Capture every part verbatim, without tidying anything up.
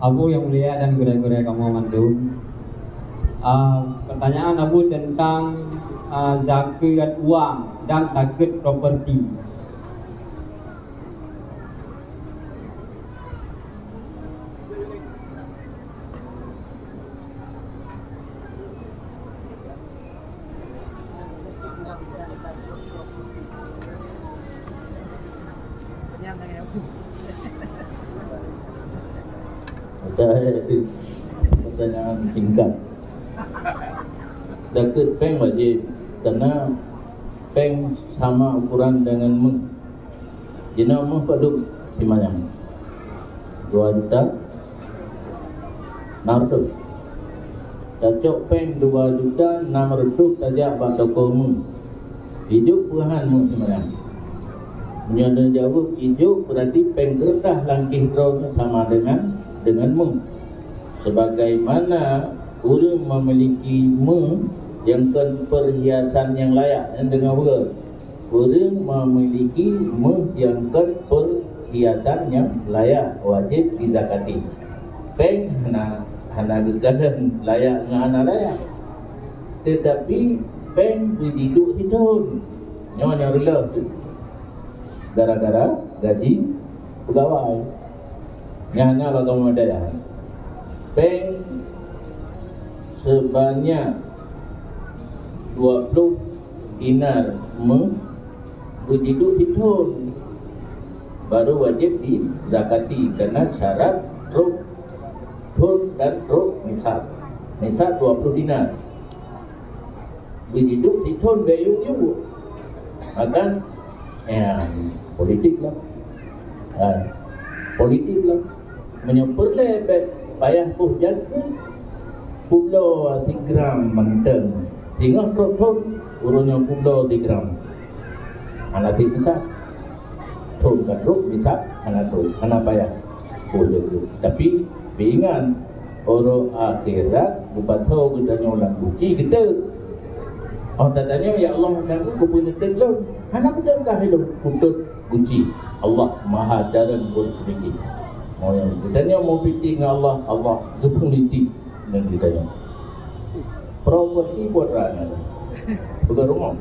Abu yang mulia dan gurée-gurée kamoe mandum. Ah, pertanyaan Abu tentang, ah, zakeuet wang dan zakeuet properti. Pertanyaan singkat. Zakeuet péng wajéb, karena péng sama ukuran dengan meuh. Jinoe meuh padub simanyam? Dua juta enam ratus. Tacok péng dua juta enam ratus tajak bak toko meuh. Ijok peuhan meuh simanyam? Meunyoe neujaweueb ijok, berarti péng keureutah lam kéh droe sama dengan, dengan meuh. Sebagaimana ureuëng memiliki meuh nyang kon perhiasan nyang layak, nyan deungon beureuëng. Ureuëng memiliki meuh nyang kon perhiasan nyang layak wajéb dizakati. Péng hana, hana geukalon layak ngon hana layak. Teutapi péng beujiduek sithon. Nyoe nyang reuloh tu. Gara-gara gaji peugawai. Nyan hana bak kamoe dayah. Péng sebanyak dua puluh dinar meuh beujiduek sithon, baru wajéb dizakati, karena syarat trok thon dan trok nisab. Nisab dua puluh dinar. Beujiduek sithon bèk yue-yue. Makan, ya, politik lah. Ha, politik lah. Meunyoe peureulèe bèk payah boh jakeuet, publoe sigram mantong. Singoh trok thon, uroe nyoe publoe sigram. Hana sép nisab. Thon ka trok, nisab hana trok, hana payah boh jakeuet. Tapi, beuingat, uroe akhirat geupasoe geutanyoe lam guci geuteuk. Oh, tatanyoe, "Ya Allah, nangku keupeue neuteuk lôn?" Hana kuteuk kah lôn, kuteuk guci. Allah Maha Carông Buet Peumiting. Oh, geutanyoe meupeumiting ngon Allah, Allah geupeumiting ngon geutanyoe. Properti buat rakyat. Bukan rumah.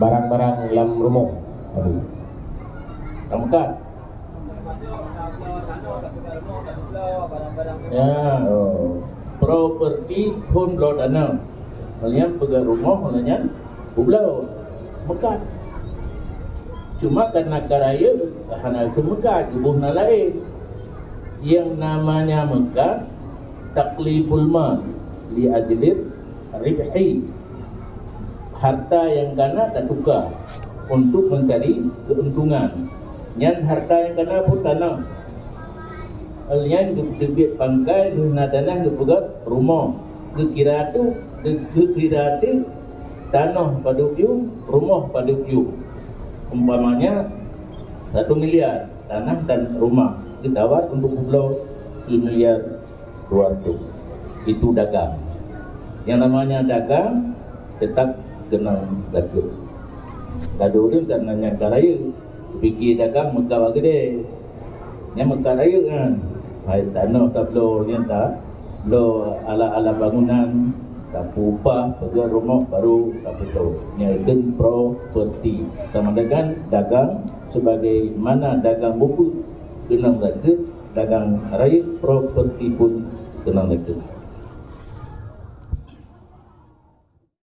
Barang-barang lam rumoh. Aduh. Kamu kan? Ya, oh. Properti phôn bloe tanoh. Nyan peugah rumoh, nyan peubloe. Meukat. Cuma karena ka rayeuk, hana keu meukat, geuboh na laén. Yang namanya meukat, taqlibul mal li ajlir ribhi. Harta nyang kana tatuka untuk mencari keuntungan. Nyan harta nyang kana phôn tanoh. Nyan geuteubiet pangkai, lheueh na tanoh geupeugah rumoh. Geukira tu, geu-, geukira tu tanoh padub yum, rumoh padub yum. Umpamanya, satu miliar tanah dan rumah geutawar untuk peubloe semiliar dua ratus. Itu dagang. Yang namanya dagang tetap keunong zakeuet. Ladôm ureueng kan nanya ka rayeuk, pike dagang meukat geude. Nyan meukat rayeuk nyan. Hai tanoh tabloe nyan tabloe alat-alat bangunan, tapeupah, peugöt rumoh baru tapeutoh. Nyan kheun properti. Sama dengan dagang sebagaimana dagang buku keunong zakeuet, dagang rayeuk properti pun keunong zakeuet.